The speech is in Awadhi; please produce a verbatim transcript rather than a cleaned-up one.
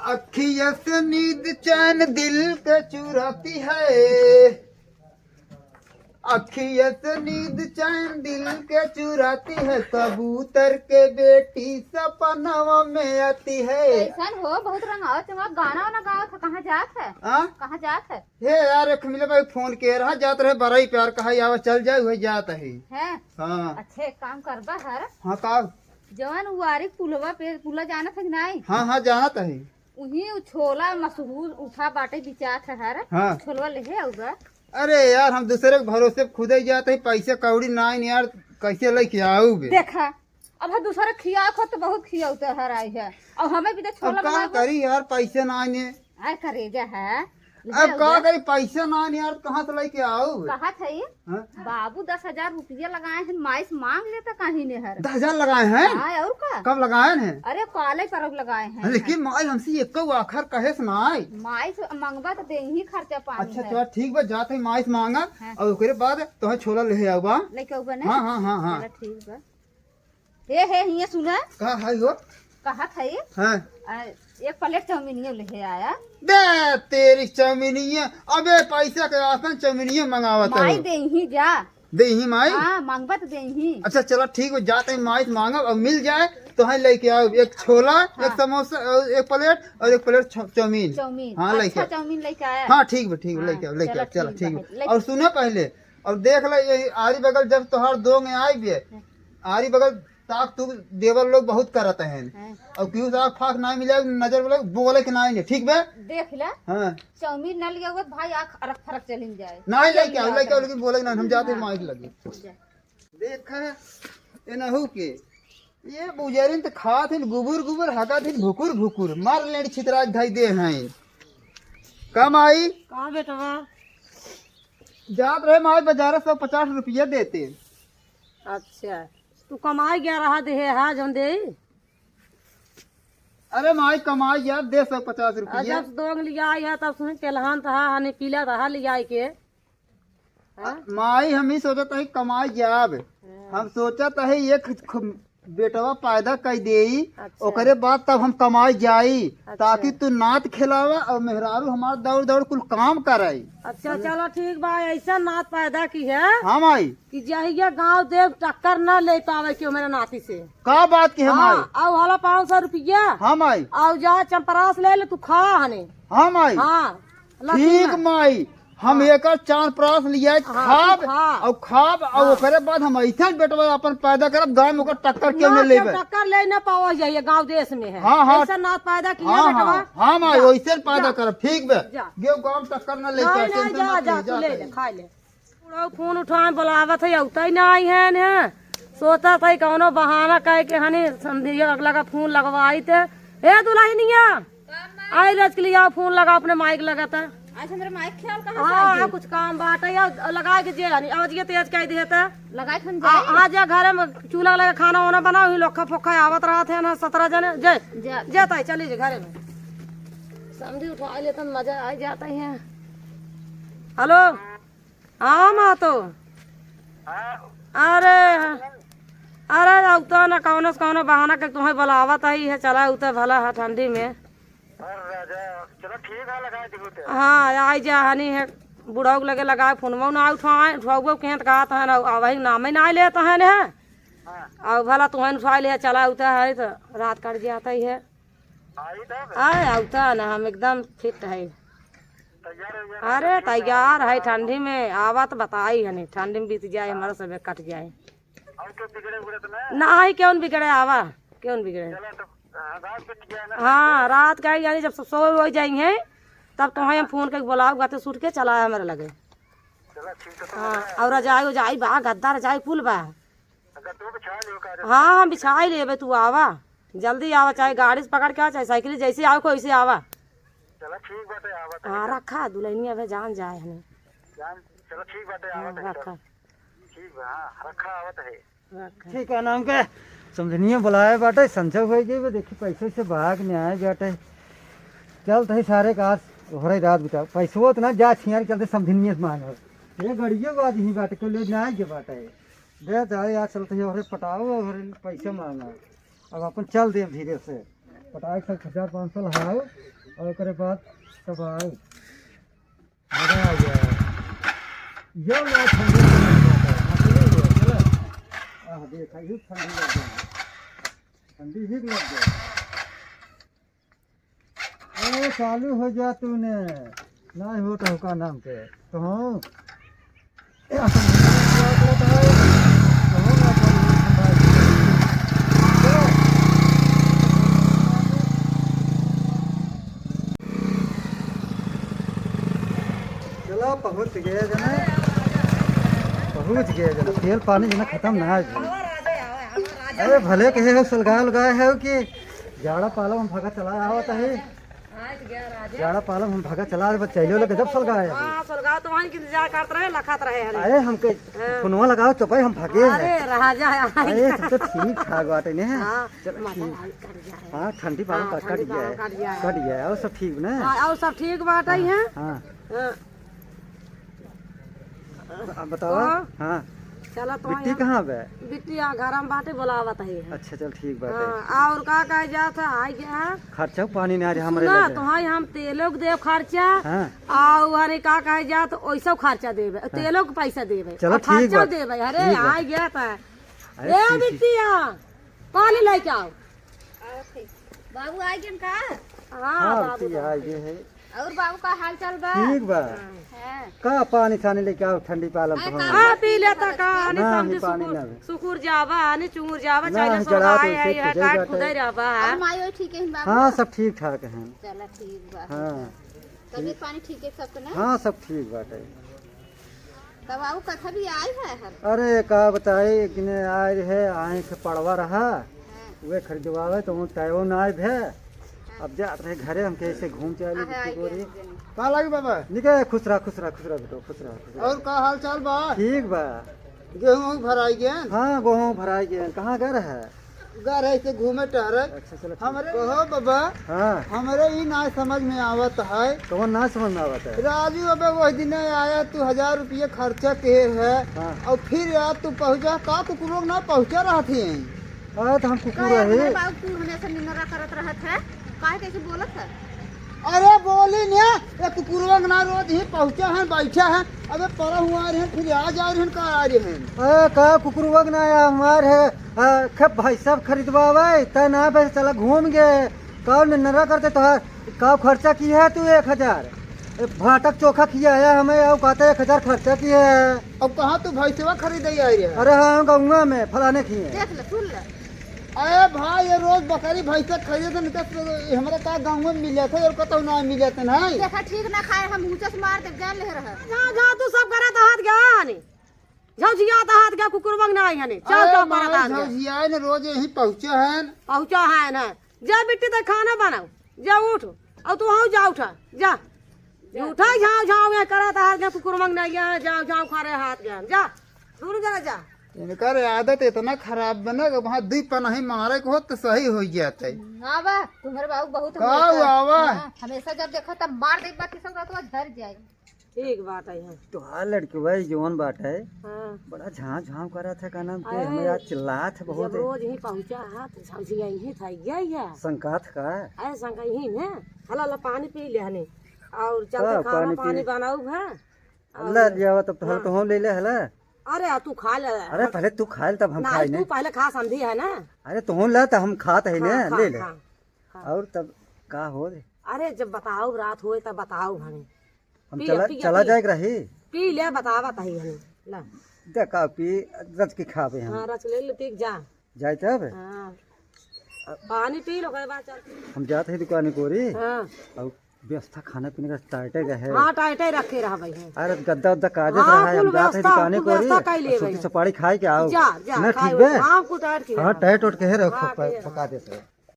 अखिया से नींद चैन दिल के चुराती है, अखिया से नींद चैन दिल के चुराती है, कबूतर के बेटी सपनवा में आती है। कैसन हो, बहुत रंगावत चंगावत गाना वाना गावत है, कहाँ जात है? हाँ? कहाँ जात है? हे यार, एक मिले भाई फोन के रहा, जात रहे बरई प्यार कहा, आवा चल जाए, वही जात है। हैं? हाँ। अच्छे, एक काम करबा हर। हाँ, का? जवन उ आरी पुलवा पे, पुला जानत है कि नाई? हाँ, हाँ, जानत है। उही उ छोला मशहूर उठा बाटे बिचात है हर। हाँ। छोलवा लेहे आउबा। अरे यार, हम दूसरे के भरोसे खुदे जात है, पैसे कौड़ी नाई न यार, कैसे लेके आउबे? देखा, अब हम दूसरे खिया खो तो बहुत खियाउते हर आई है। अब हमें भी तो अब छोला का बना के करी यार, पैसे नाई ने। आय करेजा है। अब का करी, पैसा ना यार, कहाँ से लेके आउब? कहा था ये? हाँ? बाबू दस हजार रुपया लगाए हैं, माई से मांग लेता कहीं ने हर। दस हजार लगाए हैं? हाँ, और का? कब लगाए हैं? अरे, काले पर लगाए हैं। लेकिन माई हमसे एको आखर कहे से ना आई। माई से मंगबा तो दे ही खर्चा पानी अच्छा, है। चल ठीक बा, जात है माई से मांगा हाँ। और ओकरे बाद तोहे छोला ले आउबा। लेके आउबा ना? हाँ, हाँ, हाँ, हाँ। चला ठीक बा। हे, हे, हियाँ सुना। का है हो? कहत है, हाँ। आ, एक प्लेट चाउमीनियो लेहे आया। दे तेरी चाउमीनिया, अबे पैसा के आसन चाउमीनियो मंगावत माई हो। देही जा। देही माई? हाँ, मंगबा तो देही। अच्छा, चला ठीक हो, जात है माई से मांगब, अब मिल जाए तो है लेके आओ एक छोला, हाँ। एक समोसा, और एक प्लेट और एक प्लेट चा-, चाउमीन। चाउमीन। हाँ, अच्छा, लेके आओ। चाउमीन लेके आया। हाँ, ठीक बा, ठीक बा, हाँ, लेके आओ, लेके चला आओ, चला ठीक ठीक बा, बा। लेके और सुना पहले, और देख ले, ये आरी बगल जब तोहार दो में आई बे, हाँ। आरी बगल ताक तू देवर लोग बहुत करत हैं। हाँ। और क्यों ताक फाक ना मिले, नजर वाले बोले के ना ने, ठीक बे? देख ले। हाँ। चाउमीन ना लिया हुआ भाई, आँख अरक फरक चलिन जाए। ना लेके आओ, लेके आओ, लेकिन बोले ना, हम जाते हैं हाँ। माइक लगे। जा। देखा, एनहू के, ये बुजरिन त खात हिन गुबुर गुबुर, हगत हिन भुकुर भुकुर, मार लेंड छितरा के धई दे हैं। का माई? का बेटवा? जात रहे माई बाजारे सौ पचास रुपया देते। अच्छा, तू कमाई गया रहा दे है, हाँ, जौन दे। अरे माई कमाई गया दे सौ पचास रुपया। जब दोंग लिया आई है तब सुन तेलहान तहा, हने पीला तहा लिया आई के। हाँ? माई, हम ही सोचत हई कमाई जाब। हाँ। हम सोचत हई एक खु-, बेटवा पैदा कर देई, अच्छा। ओकरे बाद तब हम कमाई जाई, अच्छा। ताकि तू नात खेलावा और मेहरारू हमार दौड़ दौड़ कुल काम कराई। अच्छा, चलो ठीक बा, ऐसा नात पैदा की है हाँ माई। कि जहिया गाँव देव टक्कर ना ले पावे कि मेरे नाती से। का बात की है हाँ, माई? और वाला पाँच सौ रुपया। हाँ माई। और जा चंपरास ले ले, तू खा हने। हाँ माई। हाँ। ठीक माई, हम हाँ। एकर चार प्रास लिया हाँ, खाब तू खा। और खाब और हाँ। ओकरे बाद हम ऐसा बेटवा अपन पैदा करब, गाँव में ओकर टक्कर क्यों ना नहीं लेबे? टक्कर ले ना पावा जाइए, गाँव देश में है। हाँ, हाँ। ऐसा नात पैदा किया हाँ, बेटवा। हाँ, हाँ माई, जा, वैसे पैदा जा। करब, ठीक बे। जा। गेहूं गाँव टक्कर ना ले नहीं, पाए, नहीं, tension जा, मत जा, ले, तू जा ले ले, कहीं। खा ले। बुढ़ऊ फोन उठाए बोलावत है, अउतै ना आई है ने। सोचत है कौनो बहाना कह के हनी समधिया अगला का फोन लगवाई थे। ए दुल्हनिया, आई रज के लिए आओ, फोन लगा अपने माइक लगत है। आज हमरे माइक ख्याल कहाँ से हाँ, आई? कुछ काम बात है या लगा के जे हनी, आवाज ये तेज कह दिए थे। लगाए खन आ, जाए। आ जा घरे में चूल्हा लगा खाना वाना बनाओ, ही लोखा फोखा आवत रहत है ना सत्रह जने। जय, जा। जय ताई, चली जे घरे में। समधी उठा लेतन, मजा आ जाता है। हेलो। हाँ, महतो। हाँ। अरे, अरे, अब तो न कौनो से कौनो बहाना के तुम्हें बुलावत आई है, चला उतर भला है ठंडी में। अरे राजा, चलो ठीक है, लगा दी होते। हाँ, आई जा हनी है, बुढ़ऊ के लगे लगाए, फोनवा ना उठाए, उठाऊ के कहत कहत है ना, अब वही नाम ही ना लेत है ने। हाँ। अब भला तुम्हें उठा ले, चला उतर है तो रात कट जाता ही है। आई तब? आए, आवता ना, हम एकदम फिट है। तैयार हो गया? अरे, तैयार है, ठंडी में आवा तो बताई हनी, ठंडी में बीत जाए, हमारा सब कट जाए। और क्यों बिगड़े उगड़े तो ना? ना, आई क्यों बिगड़े, आवा, क्यों बिगड़े? चलो तो, हाँ, रात बीत गया ना? हाँ, रात का यानी जब सब सो हो जाएंगे, तब तो हम फोन करके बुलाओ, गाते सूट के चला है हमारे लगे। चलो ठीक है, तो हाँ, मैं और रजाई उजाई बा, गद्दा रजाई कुल बा। अगर तू बिछा लियो का रे? हाँ, हम बिछाई लेबे, तू आवा, जल्दी आवा, चाहे गाड़ी से पकड़ के आ, चाहे साइकिल से, जैसे आओ, कोई से आवा। चला ठीक बाटे, आवत है। हाँ, रखा, दुल्हनिया अबे जान जाए हमें। जान, चला ठीक बाटे, हाँ, आवत है, रखा। ठीक बा, हाँ, रखा, आवत है। रखा। ठीक है ना, हमके समझनिया बुलाए बाटे, संझा हो गई बा, देखी पैसे से भाग में आए बाटे। चल तही सारे का आज ओहरे रात बिता, पैसवो तो ना जा छियार, चलते समझनिया से मांगो। ये गड़ियो बाज ही बाटे, कोई ले ना आए के बाटे। दे जाए यार, चलते ही ओहरे पटाओ, ओहरे पैसे मांगा। अब अपन चल देब धीरे से। पटाए के साथ हजार पाँच सौ लहाओ और ओकरे बाद तब आओ। मजा आ गया। ये लो ठंडी ठंडी बात है। हाँ, चलो, चलो। आह, देखा, ये ठंडी लग गई। ठंडी ही लग गई। अरे, चालू हो जा तूने। नहीं हो तो का नाम के? तो हूँ। चलो, पहुँच गए जना, पहुँच गए जना। तेल पानी जना खत्म ना है जी। अरे, भले कहे हो, सुलगाए उलगाए हो कि जाड़ा पाला में भागा चला आवत है। जाड़ा पाला में भागा चला आवत, चैले वाला गजब सुलगाए है। हाँ, सुलगाए तो वहीं के इंतजार करत रहे, लखत रहे, अरे। अरे, हमके हाँ। फोनवा लगाओ, चुपाई हम भागे हैं। अरे, राजा है, अरे, सब तो ठीक ठाक बाटे ने। हाँ, चलो, मजा ठीक। आई, कर जाए। हाँ, ठंडी पाला हाँ, कट, ठंडी कट गया पाला है। कट गया है। कट गया है, और सब ठीक ना? हाँ, और सब ठीक बाटे हाँ, हैं। हाँ। हाँ। अब बतावा। तो हाँ। चला तो बिट्टी यहाँ कहाँ बे? बिट्टी यहाँ घर में बाटे, बोलावत है। अच्छा, चल ठीक बाटे। हाँ, और का कहे जात है, आई गया है। खर्चा पानी ना आ रहा हमरे सुना, लगे। तो हाँ, हम तेलोक देव खर्चा। हाँ। और हरे का कहे जात, ओइसो खर्चा देवे, हाँ। तेलोक पैसा देवे। चलो और ठीक खर्चा बाटे। देवे। अरे, ठीक बाटे। आई गया था। अरे ए ठीक, ठीक। बिट्टिया, पानी लेके आओ। बाबू आ गए का? हाँ, हाँ, बाबू बिट्टी आ गए। और बाबू का हाल चाल बा? ठीक बा। हाँ। का पानी छानी लेके आओ, ठंडी पालम अरे, तो का हम। हाँ, पी लेता का, आनी ना, समझी ही पानी सुकुर, ना। सुकुर जावा, आनी चुंगुर जावा, ना, चाहे हम सब जड़ा तो आए इसे हैं, यह खुदे काट जाते। खुदे रहबा। और माई ओई ठीक है बाबू? हाँ, सब ठीक ठाक हैं। चला ठीक बा। हाँ। तबीयत पानी ठीक है सबके ना? हाँ, सब ठीक बाटे। तब आऊ कथा भी आई है हर। अरे, का बताई, किने आए रहे, आए से पड़वा रहा, हाँ। वे खरीदवावे तो वो टाइम ना आए भे। हाँ। अब जात रहे घरे, हम कैसे घूम चली हाँ, बिट्टी आई गोरी। गए, आई गए। का लागी बाबा? निके, खुश रहा, खुश रहा, खुश रहा बेटो, खुश रहा, खुश रहा। और का हाल चाल बा? ठीक बा। गेहूं भराई गए? हाँ, गेहूं भराई गए। कहाँ गए रहे? घर है से घूमे टहरे। अच्छा, चलो, ठीक। हमरे कहो बाबा, हाँ। हमरे ई ना समझ में आवत है। कौन ना समझ में आवत है? राजू, अबे वही दिन आया, तू हजार रुपये खर्चा के है, हाँ। और फिर यार तू पहुँचा, का कुकुर लोग ना पहुँचा रहत हैं? अरे, तो हम कुकुर काहे रहे। हमरे बाबू तू हमेशा निंदरा करत रहत है, काहे कैसे बोलत है? अरे बोली ने, ये कुकुरवा के ना रोज ही पहुँचा है, बैठा है। अबे पड़ा हुआ रहे, फिर आ जा रहे, का आ रहे हैं? ए, का कुकुरवा के ना आया हमार है, आ, खब भाई साहब खरीदवावे, त ना बे चला घूम गए। का निन्नरा करते तोहार, का खर्चा की है तू एक हजार? ए, भाटक चोखा खिया है हमें, और कहते एक हजार खर्चा की है। अब कहाँ तू भैंसवा खरीदे आई रहे? अरे हाँ, गौवा में फलाने की है। देख ले, सुन ले। अरे भाई, ये रोज बकरी भैंसा खरीदे थे, निकल से हमरा का गाँव में मिले थे और कतौ ना मिले थे, नहीं? देखा, ठीक ना खाए, हम ऊंचा से मार दे, जान ले रहा। जा, जा, तू सब करत हाथ गया हने। झौझियात हाथ गया, कुकुरवा के ना आई हने। चल, अरे चल, माई, परत हाथ गया। झौझियाए ने रोज यहीं पहुँचे हैं। पहुँचा है ना। जा बिट्टी, तो खाना बनाओ। जा उठ। और तू हाँ जा उठा। जा। उठा, झाँव, झाँव, यहाँ करत हाथ गया, कुकुरवा के ना आई, यहाँ झाँव, झाँव, खा रहे हाथ गया। जा। दूर चला जा। इनकर आदत इतना खराब बा ना कि वहाँ दुई पनही मारे के हो तो सही हो जाते। हाँ बा, तुम्हारे बाबू बहुत का हमेशा, हुआ बा? हाँ, हमेशा जब देखो तब मार दे, बाकी सब रात झर जाए। ठीक बात है, हाँ। तोहार लड़कवा ई जौन बाटे, हाँ। बड़ा झाँव झाँव करत है, का नाम के, अरे, हमें आज चिल्लात है बहुत। जब रोज ही पहुँचा है, तो झौझिया यहीं था, गया या? संकात का? अरे संका यहीं है, हला ला पानी पी ले हने, और चलते हाँ, खाना पानी पानी पी। बनाऊ है। ले लियावा तब तोहर हाँ। तो हम ले ले हला। अरे, आ, तू खा ले। अरे, पहले तू खा ले, तब हम ना, खाई तू ने। पहले खा, समझी है ना? अरे, तू ला, तब हम खात है हाँ, ने, खा, ले ले। खा, खा। और तब का हो रे? अरे, जब बताओ, रात होए, तब बताओ हमें। हम पी ले, चला, पी ले, चला पी ले। जाए के रही। पी ले, बतावा तही हमें। ला। देखा, पी, रच के खावे हम। हाँ, रच ले, ले, पी के जा। जाए तब? हाँ। पानी पी लो, ओकरे बाद चल। हम जात है दुकाने कोरी। हाँ। और व्यवस्था खाना पीने का टाइटे का है। हाँ, टाइटे रखे रहा भाई, हाँ। अरे गद्दा उद्दा काजे हाँ, रहा है, कुल हम जात है व्यवस्था, दुकाने कुल कोरी। व्यवस्था कर लिए और सूती भाई। सुपारी खाए के आओ। जा, जा, ना, खाए ठीक बे? हाँ, कुल टाइट किए हाँ, रहा। टाइट उट के है, रखो, हाँ, प-, किए रहा। पका देते हैं।